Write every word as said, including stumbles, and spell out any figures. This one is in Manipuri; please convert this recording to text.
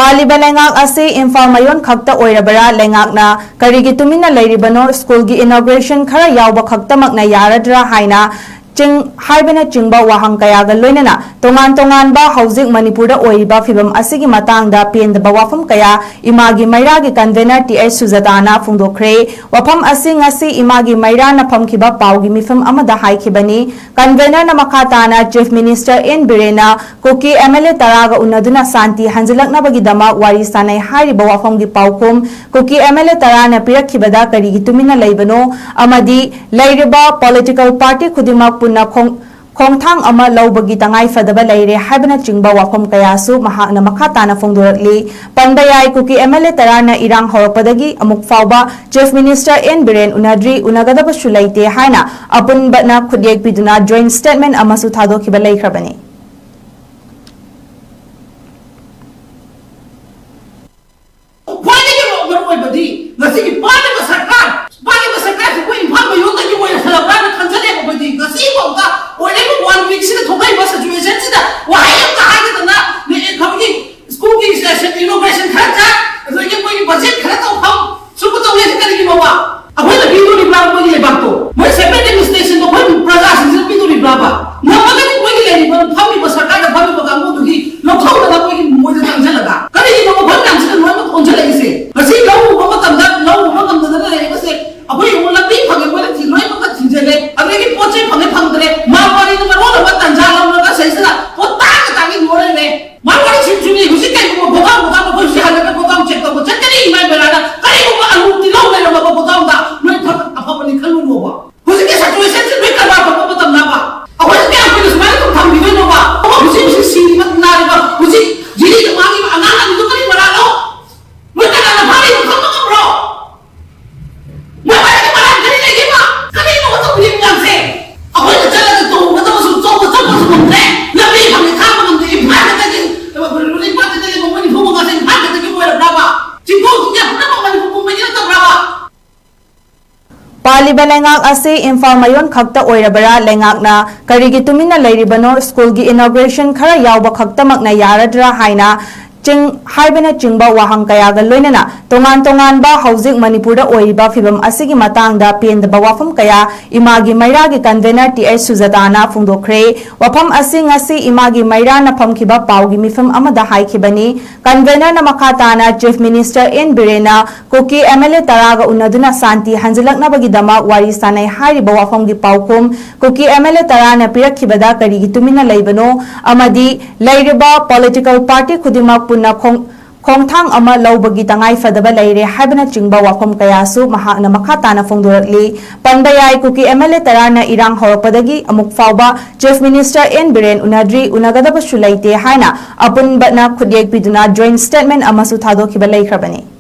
ꯄꯥꯜꯂꯤꯕ ꯂꯩꯉꯥꯛ ꯑꯁꯤ ꯏꯝꯐꯥꯜ ꯃꯌꯣꯟ ꯈꯛꯇ ꯑꯣꯏꯔꯕꯔꯥ? ꯂꯩꯉꯥꯛꯅ ꯀꯔꯤꯒꯤ ꯇꯨꯃꯤꯟꯅ ꯂꯩꯔꯤꯕꯅꯣ? ꯁ꯭ꯀꯨꯜꯒꯤ ꯏꯅꯣꯒ꯭ꯔꯦꯁꯟ ꯈꯔ ꯌꯥꯎꯕ ꯈꯛꯇꯃꯛꯅ ꯌꯥꯔꯗ꯭ꯔꯥ ꯍꯥꯏꯅ ꯆꯤꯡ-, ꯍꯥꯏꯕꯅꯆꯤꯡꯕ ꯋꯥꯍꯪ ꯀꯌꯥꯒ ꯂꯣꯏꯅꯅ ꯇꯣꯉꯥꯟ ꯇꯣꯉꯥꯟꯕ ꯍꯧꯖꯤꯛ ꯃꯅꯤꯄꯨꯔꯗ ꯑꯣꯏꯔꯤꯕ ꯐꯤꯕꯝ ꯑꯁꯤꯒꯤ ꯃꯇꯥꯡꯗ ꯄꯦꯟꯗꯕ ꯋꯥꯐꯝ ꯀꯌꯥ ꯏꯃꯥꯒꯤ ꯃꯩꯔꯥꯒꯤ ꯀꯟꯚꯦꯅꯔ ꯇꯤ ꯑꯩꯆ ꯁꯨꯖꯥꯇꯥꯅ ꯐꯣꯡꯗꯣꯛꯈ꯭ꯔꯦ꯫ ꯋꯥꯐꯝ ꯑꯁꯤ ꯉꯁꯤ ꯏꯃꯥꯒꯤ ꯃꯩꯔꯥꯅ ꯐꯝꯈꯤꯕ ꯄꯥꯎꯒꯤ ꯃꯤꯐꯝ ꯑꯃꯗ ꯍꯥꯏꯈꯤꯕꯅꯤ꯫ ꯀꯟꯚꯦꯅꯔꯅ ꯃꯈꯥ ꯇꯥꯅ ꯆꯤꯐ ꯃꯤꯅꯤꯁꯇꯔ ꯑꯦꯟ ꯕꯤꯔꯦꯟꯅ ꯀꯨꯀꯤ ꯑꯦꯝ ꯑꯦꯜ ꯑꯦ ꯇꯔꯥꯒ ꯎꯅꯗꯨꯅ ꯁꯥꯟꯇꯤ ꯍꯟꯖꯤꯜꯂꯛꯅꯕꯒꯤꯗꯃꯛ ꯋꯥꯔꯤ ꯁꯥꯟꯅꯩ ꯍꯥꯏꯔꯤꯕ ꯋꯥꯐꯝꯒꯤ ꯄꯥꯎꯈꯨꯝ ꯀꯨꯀꯤ ꯑꯦꯝ ꯑꯦꯜ ꯑꯦ ꯇꯔꯥꯅ ꯄꯤꯔꯛꯈꯤꯕꯗ ꯀꯔꯤꯒꯤ ꯇꯨꯃꯤꯟꯅ ꯂꯩꯕꯅꯣ ꯑꯃꯗꯤ ꯂꯩꯔꯤꯕ ꯄꯣꯂꯤꯇꯤꯀꯦꯜ ꯄꯥꯔꯇꯤ ꯈꯨꯗꯤꯡꯃꯛ ꯄꯨꯟꯅ ꯈꯣꯡ-, ꯈꯣꯡꯊꯥꯡ ꯑꯃ ꯂꯧꯕꯒꯤ ꯇꯉꯥꯏ ꯐꯗꯕ ꯂꯩꯔꯦ ꯍꯥꯏꯕꯅꯆꯤꯡꯕ ꯋꯥꯐꯝ ꯀꯌꯥꯁꯨ ꯃꯍꯥꯛꯅ ꯃꯈꯥ ꯇꯥꯅ ꯐꯣꯡꯗꯣꯔꯛꯂꯤ꯫ ꯄꯟꯕ ꯌꯥꯏ, ꯀꯨꯀꯤ ꯑꯦꯝ ꯑꯦꯜ ꯑꯦ ꯇꯔꯥꯅ ꯏꯔꯥꯡ ꯍꯧꯔꯛꯄꯗꯒꯤ ꯑꯃꯨꯛ ꯐꯥꯎꯕ ꯆꯤꯐ ꯃꯤꯅꯤꯁꯇꯔ ꯑꯦꯟ ꯕꯤꯔꯦꯟ ꯎꯅꯗ꯭ꯔꯤ, ꯎꯅꯒꯗꯕꯁꯨ ꯂꯩꯇꯦ ꯍꯥꯏꯅ ꯑꯄꯨꯟꯕꯅ ꯈꯨꯠꯌꯦꯛ ꯄꯤꯗꯨꯅ ꯖꯣꯏꯟꯠ ꯁ꯭ꯇꯦꯠꯃꯦꯟꯠ ꯑꯃꯁꯨ ꯊꯥꯗꯣꯛꯈꯤꯕ ꯂꯩꯈ꯭ꯔꯕꯅꯤ꯫ ꯈ꯭ꯋꯥꯏꯗꯒꯤ ꯃꯔꯨ ꯑꯣꯏꯕꯗꯤ ꯉꯁꯤꯒꯤ ꯄꯥꯜꯂꯤꯕ ꯁꯔꯀꯥꯔ, ꯄꯥꯜꯂꯤꯕ ꯁꯔꯀꯥꯔꯁꯤ ꯑꯩꯈꯣꯏ ꯏꯝꯐꯥꯜ ꯃꯌꯣꯟꯗꯒꯤ ꯑꯣꯏꯔꯁꯜꯂꯕ꯭ꯔꯥꯅ ꯈꯟꯖꯜꯂꯦꯕ ꯑꯩꯈꯣꯏꯗꯤ꯫ ꯉꯁꯤꯐꯥꯎꯗ ꯑꯣꯏꯔꯤꯕ ꯋꯥꯟ ꯋꯤꯛꯁꯤꯗ ꯊꯣꯛꯂꯛꯏꯕ ꯁꯤꯆꯨꯋꯦꯁꯟꯁꯤꯗ ꯋꯥꯍꯩ ꯑꯝꯇ ꯍꯥꯏꯗꯗꯅ ꯅꯦ-, ꯑꯦ, ꯈꯪꯗꯦ, ꯁ꯭ꯀꯨꯜꯒꯤ ꯏꯅꯣꯒ꯭ꯔꯦꯁꯟ ꯈꯔ ꯆꯠ, ꯑꯗꯒꯤ ꯃꯣꯏꯒꯤ ꯕꯖꯦꯠ ꯈꯔ ꯇꯧꯐꯝ, ꯁꯨꯝꯕ ꯇꯧꯔꯤꯁꯤ ꯀꯔꯤꯒꯤꯅꯣꯕ? ꯑꯩꯈꯣꯏꯅ ꯄꯤꯗꯣꯔꯤꯕ꯭ꯔꯥ ꯃꯣꯏꯒꯤ ꯂꯩꯕꯥꯛꯇꯣ? ꯃꯣꯏ ꯁꯦꯄꯔꯦꯠ ꯑꯦꯗꯃꯤꯅꯤꯁꯇ꯭ꯔꯦꯁꯟꯗꯣ ꯑꯩꯈꯣꯏ ꯄ꯭ꯔꯖꯥꯁꯤꯡꯁꯤꯅ ꯄꯤꯗꯣꯔꯤꯕ꯭ꯔꯥꯕ? ꯉꯝꯃꯒꯗꯤ ꯃꯣꯏꯒꯤ ꯂꯩꯔꯤꯕ ꯐꯝꯃꯤꯕ ꯁꯔꯀꯥꯔꯗ ꯐꯝꯃꯤꯕ ꯀꯥꯡꯕꯨꯗꯨꯒꯤ ꯂꯧꯊꯣꯛꯅꯕ ꯃꯣꯏꯒꯤ ꯃꯣꯏꯗ ꯆꯪꯁꯤꯜꯂꯒ ꯀꯔꯤꯒꯤꯅꯣ ꯃꯐꯝ ꯃꯌꯥꯝꯁꯤꯗ ꯂꯣꯏꯅꯃꯛ ꯑꯣꯟꯁꯤꯜꯂꯛꯏꯁꯦ? ꯉꯁꯤ ꯂꯧ ꯎꯕ ꯃꯇꯝꯗ ꯂꯧ ꯎꯕ ꯉꯝꯗꯗꯅ ꯂꯩꯔꯤꯕꯁꯦ ꯑꯩꯈꯣꯏ ꯑꯃꯨꯛ ꯂꯝꯕꯤ ꯐꯪꯉꯦ, ꯃꯣꯏꯅ ꯊꯤ-, ꯂꯣꯏꯅꯃꯛ ꯊꯤꯡꯖꯤꯜꯂꯦ꯫ ꯑꯗꯒꯤ ꯄꯣꯠ ꯆꯩ ꯐꯪꯉꯦ ꯐꯪꯗ꯭ꯔꯦ, ꯃꯥꯜ ꯋꯥꯔꯤꯅ ꯃꯔꯣꯜ ꯑꯃ ꯇꯟꯖꯥ ꯂꯧꯔꯒ ꯁꯤꯗꯩꯁꯤꯗ ꯄꯣꯠ ꯇꯥꯡꯅ ꯇꯥꯡꯅ ꯌꯣꯜ ꯂꯩꯔꯦ꯫ ꯃꯥꯜ ꯋꯥꯔꯤꯁꯤꯡꯁꯨꯅꯤ ꯍꯧꯖꯤꯛ ꯀꯩꯒꯨꯝꯕ ꯒꯣꯗꯥꯎꯟ, ꯒꯣꯗꯥꯎꯟ ꯑꯩꯈꯣꯏ ꯍꯧꯖꯤꯛ ꯍꯜꯂꯒ ꯒꯣꯗꯥꯎꯟ ꯆꯦꯛ ꯇꯧꯕ ꯆꯠꯀꯅꯤ ꯏꯃꯥ ꯏꯕꯦꯂꯥꯅ ꯀꯔꯤꯒꯨꯝꯕ ꯑꯂꯨ ꯇꯤꯜꯍꯧ ꯂꯩꯔꯝꯃꯕ ꯒꯣꯗꯥꯎꯟꯗ ꯅꯣꯏ ꯐꯠ ꯑꯐꯕꯅꯤ ꯈꯜꯂꯨꯅꯣꯕ꯫ ꯍꯧꯖꯤꯛꯀꯤ ꯁꯤꯆꯨꯋꯦꯁꯟꯁꯤ ꯅꯣꯏ ꯀꯔꯕꯥꯔ ꯇꯧꯕ ꯃꯇꯝꯂꯕ? ꯑꯩꯈꯣꯏꯅ ꯀꯌꯥꯝ ꯀꯨꯏꯅ ꯁꯨꯃꯥꯏꯅ ꯑꯗꯨꯝ ꯊꯝꯈꯤꯗꯣꯏꯅꯣꯕ? ꯑꯩꯈꯣꯏ ꯍꯧꯖꯤꯛ ꯍꯧꯖꯤꯛ ꯁꯤꯔꯤꯕ ꯅꯥꯔꯤꯕ ꯍꯧꯖꯤꯛ ꯖꯤꯔꯤꯗ ꯃꯥꯡꯉꯤꯕ ꯑꯉꯥꯡ ꯑꯅꯤꯗꯨ ꯀꯔꯤ ꯃꯔꯥꯜꯅꯣ? ꯃꯣꯏ ꯀꯅꯥꯅ ꯐꯥꯔꯤꯅꯣ ꯈꯪꯕ ꯉꯝꯕ꯭ꯔꯣ? ꯃꯣꯏ ꯃꯔꯛꯇ ꯃꯔꯥꯜ ꯀꯔꯤ ꯂꯩꯒꯦꯕ? ꯀꯔꯤꯅꯣꯕ ꯇꯧꯔꯤꯕ ꯃꯌꯥꯝꯁꯦ? ꯑꯩꯈꯣꯏꯅ ꯆꯠꯂꯒ ꯇꯧꯒꯗꯕꯁꯨ ꯆꯠꯄ ꯆꯠꯄꯁꯨ ꯉꯝꯗ꯭ꯔꯦ꯫ ꯂꯝꯕꯤ ꯐꯪꯉꯦ ꯈꯥꯡꯕ ꯉꯝꯗꯦ꯫ ꯏꯝꯐꯥꯜ ꯈꯛꯇꯒꯤ, ꯔꯤꯂꯤꯐ ꯄꯥꯔꯇꯤꯗꯒꯤ ꯃꯣꯏ ꯅꯤꯐꯨ ꯃꯉꯥꯁꯦ ꯏꯝꯐꯥꯜ ꯈꯛꯇꯒꯤ ꯑꯣꯏꯔꯕ꯭ꯔꯕ? ꯆꯤꯡꯈꯣꯡ ꯆꯤꯡꯌꯥ ꯄꯨꯝꯅꯃꯛ ꯃꯅꯤꯄꯨꯔ ꯄꯨꯝꯕꯒꯤ ꯅꯠꯇꯕ꯭ꯔꯕ? ꯄꯥꯜꯂꯤꯕ ꯂꯩꯉꯥꯛ ꯑꯁꯤ ꯏꯝꯐꯥꯜ ꯃꯌꯣꯟ ꯈꯛꯇ ꯑꯣꯏꯔꯕꯔꯥ? ꯂꯩꯉꯥꯛꯅ ꯀꯔꯤꯒꯤ ꯇꯨꯃꯤꯟꯅ ꯂꯩꯔꯤꯕꯅꯣ? ꯁ꯭ꯀꯨꯜꯒꯤ ꯏꯅꯣꯒ꯭ꯔꯦꯁꯟ ꯈꯔ ꯌꯥꯎꯕ ꯈꯛꯇꯃꯛꯅ ꯌꯥꯔꯗ꯭ꯔꯥ ꯍꯥꯏꯅ ꯆꯤꯡ ꯍꯥꯏꯕꯅꯆꯤꯡꯕ ꯋꯥꯍꯪ ꯀꯌꯥꯒ ꯂꯣꯏꯅꯅ ꯇꯣꯉꯥꯟ ꯇꯣꯉꯥꯟꯕ ꯍꯧꯖꯤꯛ ꯃꯅꯤꯄꯨꯔꯗ ꯑꯣꯏꯔꯤꯕ ꯐꯤꯕꯝ ꯑꯁꯤꯒꯤ ꯃꯇꯥꯡꯗ ꯄꯦꯟꯗꯕ ꯋꯥꯐꯝ ꯀꯌꯥ ꯏꯃꯥꯒꯤ ꯃꯩꯔꯥꯒꯤ convener ꯇꯤ ꯑꯩꯆ ꯁꯨꯖꯥꯇꯥꯅ ꯐꯣꯡꯗꯣꯛꯈ꯭ꯔꯦ꯫ ꯋꯥꯐꯝ ꯑꯁꯤ ꯉꯁꯤ ꯏꯃꯥꯒꯤ ꯃꯩꯔꯥꯅ ꯐꯝꯈꯤꯕ ꯄꯥꯎꯒꯤ ꯃꯤꯐꯝ ꯑꯃꯗ ꯍꯥꯏꯈꯤꯕꯅꯤ꯫ Convener ꯅ ꯃꯈꯥ ꯇꯥꯅ Chief Minister ꯑꯦꯟ ꯕꯤꯔꯦꯟꯅ ꯀꯨꯀꯤ ꯑꯦꯝ ꯑꯦꯜ ꯑꯦ ꯇꯔꯥꯒ ꯎꯅꯗꯨꯅ ꯁꯥꯟꯇꯤ ꯍꯟꯖꯤꯜꯂꯛꯅꯕꯒꯤꯗꯃꯛ ꯋꯥꯔꯤ ꯁꯥꯅꯩ ꯍꯥꯏꯔꯤꯕ ꯋꯥꯐꯝꯒꯤ ꯄꯥꯎꯈꯨꯝ ꯀꯨꯀꯤ ꯑꯦꯝ ꯑꯦꯜ ꯑꯦ ꯇꯔꯥꯅ ꯄꯤꯔꯛꯈꯤꯕꯗ ꯀꯔꯤꯒꯤ ꯇꯨꯃꯤꯟꯅ ꯂꯩꯕꯅꯣ ꯑꯃꯗꯤ ꯂꯩꯔꯤꯕ political party ꯈꯨꯗꯤꯡꯃꯛ ꯄꯨꯟꯅ ꯈꯣꯡ-, ꯈꯣꯡꯊꯥꯡ ꯑꯃ ꯂꯧꯕꯒꯤ ꯇꯉꯥꯏ ꯐꯗꯕ ꯂꯩꯔꯦ ꯍꯥꯏꯕꯅꯆꯤꯡꯕ ꯋꯥꯐꯝ ꯀꯌꯥꯁꯨ ꯃꯍꯥꯛꯅ ꯃꯈꯥ ꯇꯥꯅ ꯐꯣꯡꯗꯣꯔꯛꯂꯤ꯫ ꯄꯟꯕ ꯌꯥꯏ, ꯀꯨꯀꯤ ꯑꯦꯝ ꯑꯦꯜ ꯑꯦ ꯇꯔꯥꯅ ꯏꯔꯥꯡ ꯍꯧꯔꯛꯄꯗꯒꯤ ꯑꯃꯨꯛ ꯐꯥꯎꯕ Chief Minister ꯑꯦꯟ ꯕꯤꯔꯦꯟ ꯎꯅꯗ꯭ꯔꯤ, ꯎꯅꯒꯗꯕꯁꯨ ꯂꯩꯇꯦ ꯍꯥꯏꯅ ꯑꯄꯨꯟꯕꯅ ꯈꯨꯠꯌꯦꯛ ꯄꯤꯗꯨꯅ joint statement ꯑꯃꯁꯨ ꯊꯥꯗꯣꯛꯈꯤꯕ ꯂꯩꯈ꯭ꯔꯕꯅꯤ꯫